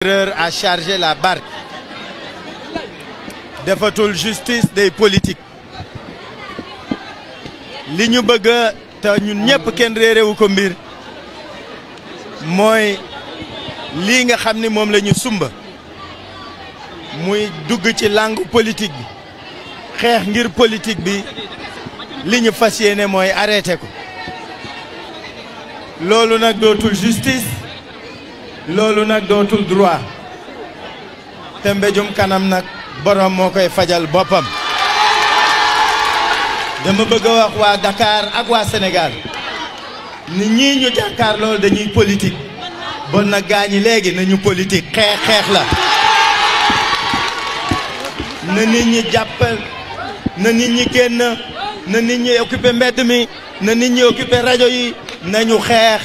A chargé la barque defatul justice des politiques li ñu bëgg te ñun ñëpp kenn réeréwu ko mbir mooy lii nga xam ni moom la ñu sumba muy dugg ci langue politique bi xeex ngir politique bi li ñu fas yéene mooy arrêté ko loolu nag dootul justice loolu nag dootul droit te mbéjum kanam nag borom moo koy fajal boppam dama bëgg a wax waa Dakar ak waa Sénégal ni ñii ñu jàkkaar loolu dañuy politique bon na gaañi léegi nañu politique xeex la na nit ñi jàppal na nit ñi génn na nit ñi occupé mbedd mi na nit ñi occupé rajo yi nañu xeex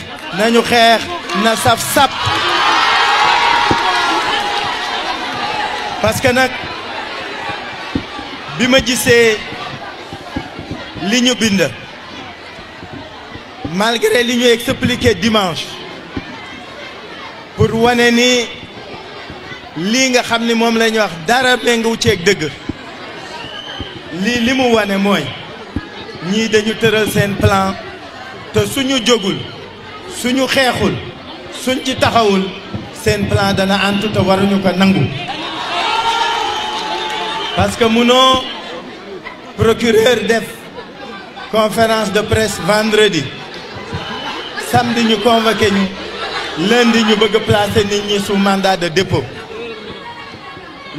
na saf-sap parce que nag bi ma gisee li ñu bind malgré li ñu expliqué dimanche pour wane ni lii nga xam ni moom la ñuy wax dara méngowu ceeg dëgg li mu wane mooy ñii dañu tëral seen plan te suñu jógul suñu xeexul suñ ci taxawul seen plan dana antu te waruñu ko nangu parce que munoo procureur def conférence de presse vendredi samedi ñu convoqué ñu lundi ñu bëgg a placer nit ñi sous mandat de dépôt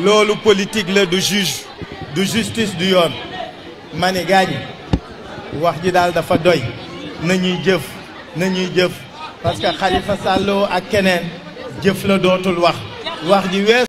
loolu politique la du juge du justice du yoon ma ne gaañi wax ji daal dafa doy nañuy jëf parce que Khalifa Sall ak keneen jëf la dootul wax ji wees